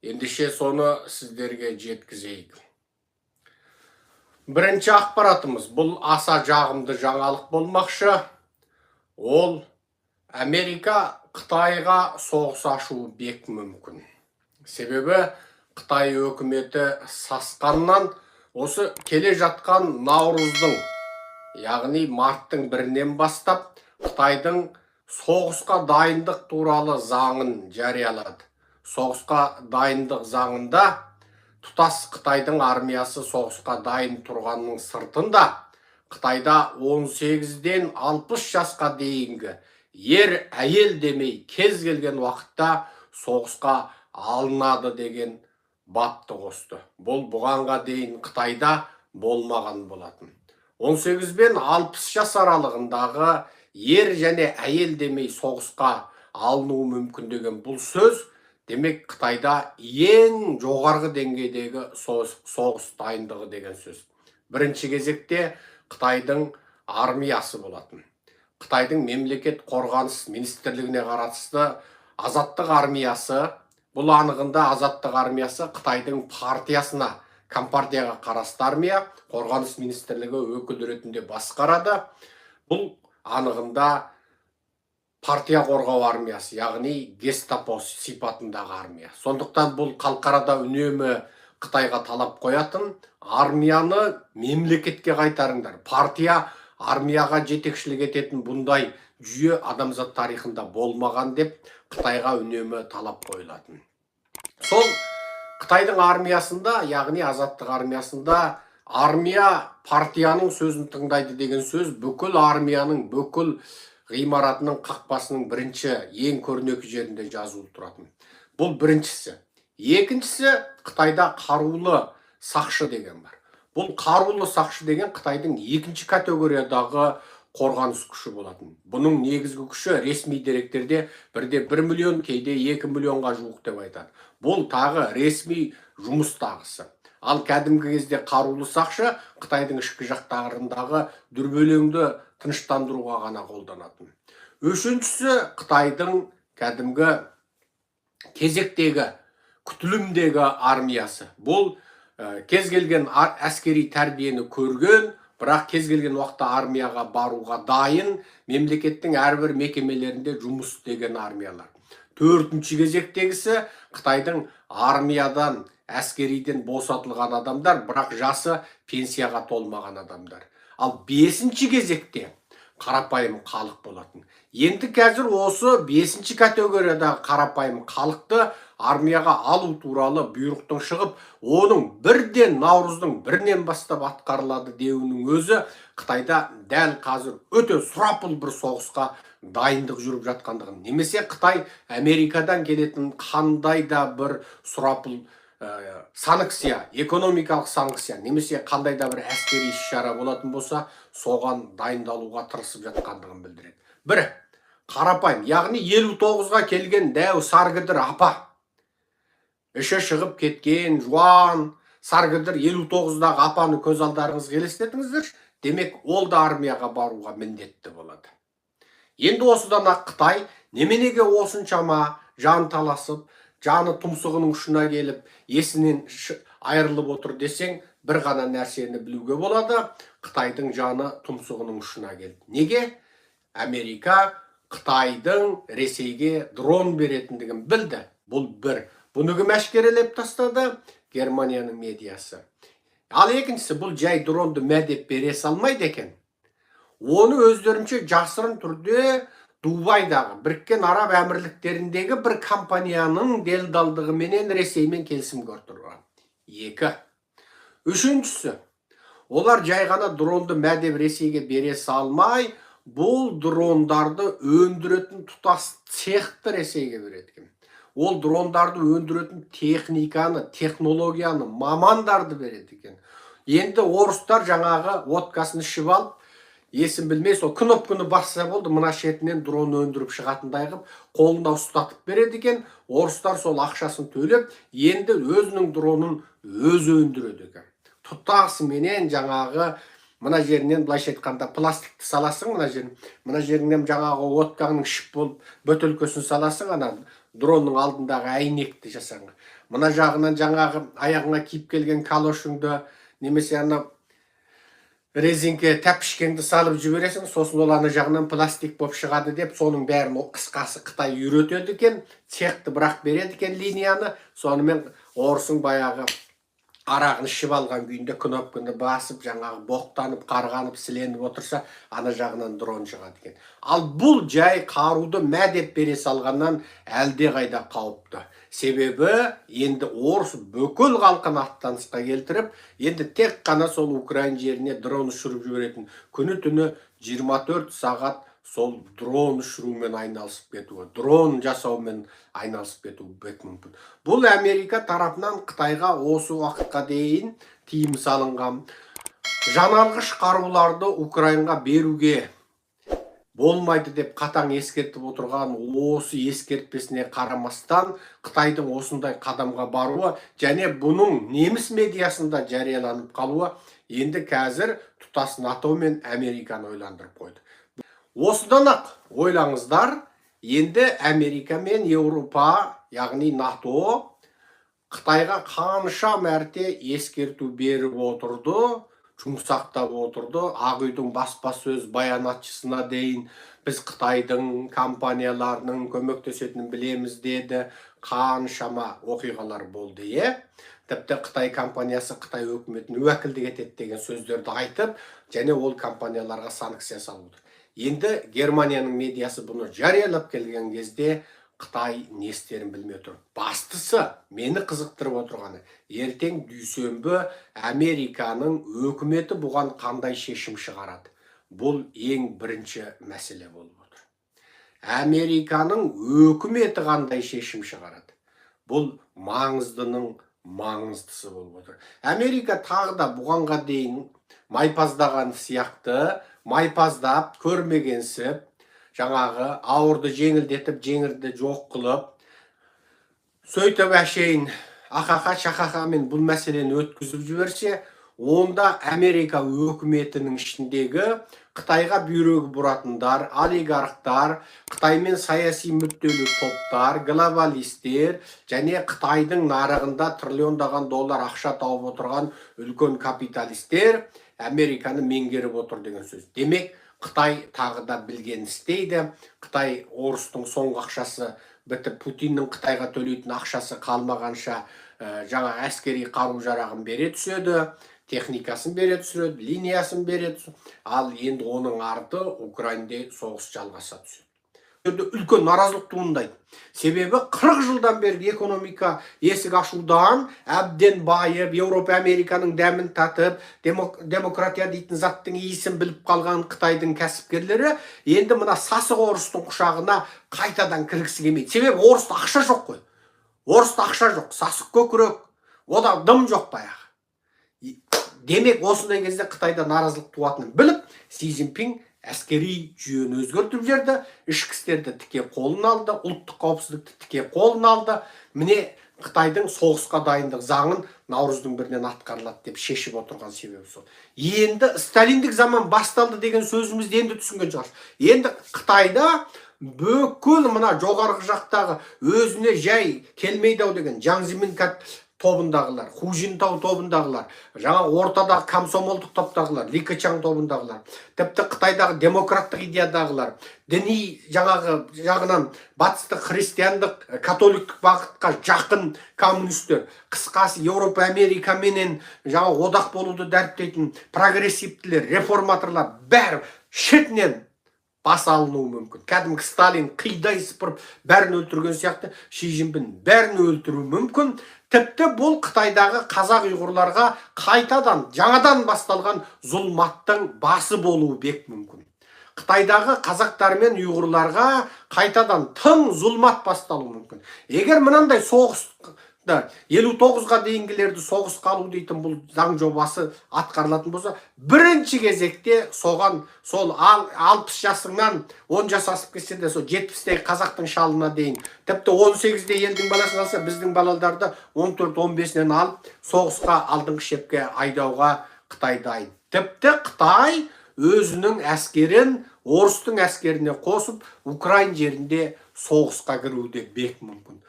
Ендеше, соны сіздерге жеткізейік. Бірінші ақпаратымыз, бұл аса жағымды жаңалық болмақшы. Ол Америка Қытайға соғыс ашуы бек мүмкін. Себебі Қытай өкіметі сасқаннан осы келе жатқан наурыздың, яғни марттың 1-інен бастап Қытайдың соғысқа дайындық туралы заңын жариялады. Соғысқа дайындық заңында тұтас Қытайдың армиясы соғысқа дайын тұрғанның сыртында, Қытайда 18-ден 60 жасқа дейінгі ер әйел демей, кез келген уақытта соғысқа алынады деген бапты қосты. Бұл бұғанға дейін Қытайда болмаған болатын. 18 бен 60 жас аралығындағы ер және әйел демей соғысқа алынуы мүмкін деген бұл сөз, демек, Қытайда ең жоғарғы деңгейдегі соғыс дайындығы деген сөз. Бірінші кезекте Қытайдың армиясы болатын. Қытайдың мемлекет қорғаныс министрлігіне қарасты Азаттық армиясы, бұл анығында Азаттық армиясы Қытайдың партиясына, компартияға қарасты армия, қорғаныс министрлігі өкіл ретінде басқарады. Бұл анығында партия қорғау армиясы, яғни гестапо сипатындағы армия. Сондықтан бұл халықарада үнемі Қытайға талап қоятын: армияны мемлекетке қайтарыңдар, партия армияға жетекшілік ететін бұндай жүйе адамзат тарихында болмаған деп Қытайға үнемі талап қойылатын. Сол Қытайдың армиясында, яғни Азаттық армиясында, армия партияның сөзін тыңдайды деген сөз бүкіл армияның бүкіл ғимаратының қақпасының бірінші, ең көрнекі жерінде жазулы тұратын. Бұл біріншісі. Екіншісі, Қытайда қарулы сақшы деген бар. Бұл қарулы сақшы деген Қытайдың екінші категориядағы қорғаныс күші болатын. Бұның негізгі күші ресми деректерде бірде 1 миллион, кейде 2 миллионға жуық деп айтады. Бұл тағы ресми жұмыстағысы. Ал кәдімгі кезде қарулы сақшы Қытайдың ішкі жақтарындағы дүрбелеңді тыныштандыруға ғана қолданатын. Үшіншісі, Қытайдың кәдімгі кезектегі күтілімдегі армиясы. Бұл кез келген әскери тәрбиені көрген, бірақ кез келген уақытта армияға баруға дайын, мемлекеттің әрбір мекемелерінде жұмыс істеген армиялар. Төртінші кезектегісі, Қытайдың армиядан, әскериден босатылған адамдар, бірақ жасы пенсияға толмаған адамдар. Ал бесінші кезекте қарапайым халық болатын. Енді қазір осы бесінші категориядағы қарапайым халықты армияға алу туралы бұйрықтың шығып, оның бірден наурыздың 1-інен бастап атқарылады деуінің өзі Қытайда дәл қазір өте сұрапыл бір соғысқа дайындық жүріп жатқандығын немесе Қытай Америкадан келетін қандай да бір сұрапыл санкция, экономикалық санкция немесе қандай да бір әскери іс шара болатын болса, соған дайындалуға тырысып жатқандығын білдіреді. Бірі қарапайым, яғни 59-ға келген дәу саргідір апа, іші шығып кеткен жуан саргідір 59-дағы апаны көз алдарыңызға елестетіңіздерші. Демек, ол да армияға баруға міндетті болады. Енді осыдан ақ Қытай неменеге осыншама жан таласып, жаны тұмсығының ұшына келіп, есінен айырылып отыр десең, бір ғана нәрсені білуге болады: Қытайдың жаны тұмсығының ұшына келді. Неге? Америка Қытайдың Ресейге дрон беретіндігін білді. Бұл бір. Бұны кім әшкерелеп тастады? Германияның медиасы. Ал екіншісі, бұл жай дронды мә деп бере салмайды екен. Оны өздерінше жасырын түрде Дубайдағы, Біріккен Араб Әмірліктеріндегі бір компанияның делдалдығыменен Ресеймен келісімге отырған. Екі. Үшіншісі, олар жай ғана дронды мә деп Ресейге бере салмай, бұл дрондарды өндіретін тұтас цехты Ресейге береді екен. Ол дрондарды өндіретін техниканы, технологияны, мамандарды береді екен. Енді орыстар жаңағы водкасын ішіп алып, есін білмей, сол кнопканы басса болды, мына шетінен дрон өндіріп шығатындай қылып қолына ұстатып береді екен. Орыстар сол ақшасын төлеп, енді өзінің дронын өзі өндіреді екен тұтасыменен. Жаңағы мына жерінен, былайша айтқанда, пластикті саласың, мына жерін, мына жерінен жаңағы водканың ішіп болып бөтелкесін саласың, ана дронның алдындағы әйнекті жасаған. Мына жағынан жаңағы аяғыңа киіп келген калошыңды немесе ана резеңке тәпішкеңді салып жібересің, сосын ол ана жағынан пластик болып шығады деп, соның бәрін қысқасы, Қытай үйретеді екен, цехты бірақ береді екен, линияны. Сонымен орысың баяғы арағын ішіп алған күйінде кнопканы басып, жаңағы боқтанып, қарғанып, сіленіп отырса, ана жағынан дрон шығады екен. Ал бұл жай қаруды мә деп бере салғаннан әлдеқайда қауіпті. Себебі енді орыс бүкіл халқын аттанысқа келтіріп, енді тек қана сол украин жеріне дрон ұшырып жіберетін, күні түні 24 сағат сол дрон ұшырумен айналысып кетуі, дрон жасаумен айналысып кетуі бек мүмкін. Бұл Америка тарапынан Қытайға осы уақытқа дейін тыйым салынған жаналғыш қаруларды Украинға беруге болмайды деп қатаң ескертіп отырған осы ескертпесіне қарамастан, Қытайдың осындай қадамға баруы және бұның неміс медиасында жарияланып қалуы енді қазір тұтас НАТО мен Американы ойландырып қойды. Осыдан ақ ойлаңыздар, енді Америка мен Еуропа, яғни НАТО, Қытайға қанша мәрте ескерту беріп отырды, жұмсақтап отырды. Ақ үйдің баспасөз баянатшысына дейін біз Қытайдың компанияларының көмектесетінін білеміз деді. Қаншама оқиғалар болды, иә. Тіпті Қытай компаниясы Қытай өкіметін уәкілдік етеді деген сөздерді айтып және ол компанияларға санкция салып отыр. Енді Германияның медиасы бұны жариялап келген кезде Қытай не істерін білмей отыр. Бастысы, мені қызықтырып отырғаны, ертең дүйсенбі Американың өкіметі бұған қандай шешім шығарады? Бұл ең бірінші мәселе болып отыр. Американың өкіметі қандай шешім шығарады, бұл маңыздының маңыздысы болып отыр. Америка тағы да бұғанға дейін майпаздаған сияқты майпаздап, көрмегенсіп, жаңағы ауырды жеңілдетіп, жеңілді жоқ қылып, сөйтіп әшейін ахаха шахахамен бұл мәселені өткізіп жіберсе, онда Америка өкіметінің ішіндегі Қытайға бүйрегі бұратындар, олигархтар, Қытаймен саяси мүдделі топтар, глобалистер және Қытайдың нарығында триллиондаған доллар ақша тауып отырған үлкен капиталистер Американы меңгеріп отыр деген сөз. Демек, Қытай тағы да білгенін істейді. Қытай орыстың соңғы ақшасы бітіп, Путиннің Қытайға төлейтін ақшасы қалмағанша, жаңа әскери қару жарағын бере түседі, техникасын бере түсіреді, линиясын бере түседі. Ал енді оның арты Украинде соғыс жалғаса түседі. Жерде үлкен наразылық туындайды. Себебі 40 жылдан бері экономика есік ашудан әбден байып, Еуропа, Американың дәмін татып, демократия дейтін заттың иісін біліп қалған Қытайдың кәсіпкерлері енді мына сасық орыстың құшағына қайтадан кіргісі келмейді. Себебі орыста ақша жоқ қой. Орыста ақша жоқ, сасық көкірек, ода дым жоқ баяғы. Демек, осындай кезде Қытайда наразылық туатынын біліп, Си Цзиньпин әскери жүйені өзгертіп жіберді, ішкі істерді тіке қолына алды, ұлттық қауіпсіздікті тіке қолына алды. Міне, Қытайдың соғысқа дайындық заңын наурыздың 1-інен атқарылады деп шешіп отырған себебі сол. Енді сталиндік заман басталды деген сөзімізді енді түсінген шығарсыз. Енді Қытайда бүкіл мына жоғарғы жақтағы өзіне жай келмейді ау деген Джан Зимин тобындағылар, Ху Жинтау тобындағылар, жаңа ортадағы комсомолдық топтағылар, Ли Кычаң тобындағылар, тіпті Қытайдағы демократтық идеядағылар, діни жаңағы жағынан батыстық христиандық, католиктік бағытқа жақын коммунистер, қысқасы, Еуропа, Америкаменен жаңа одақ болуды дәріптейтін прогрессивтілер, реформаторлар бәрі шетінен бас алынуы мүмкін. Кәдімгі Сталин қидай сыпырып бәрін өлтірген сияқты, Ши Цзиньпин бәрін өлтіруі мүмкін. Тіпті бұл Қытайдағы қазақ, ұйғырларға қайтадан жаңадан басталған зұлматтың басы болуы бек мүмкін. Қытайдағы қазақтар мен ұйғырларға қайтадан тың зұлмат басталуы мүмкін. Егер мынандай соғыс 59-ға дейінгілерді соғысқа алу дейтін бұл заң жобасы атқарылатын болса, бірінші кезекте соған сол 60 жасыңнан 10 жас асып кетсе де, сол 70-тегі қазақтың шалына дейін, тіпті 18-де елдің баласын алса, біздің балаларды 14-15-інен алып, соғысқа, алдыңғы шепке айдауға Қытай дайын. Тіпті Қытай өзінің әскерін орыстың әскеріне қосып, украин жерінде соғысқа кіруі де бек мүмкін.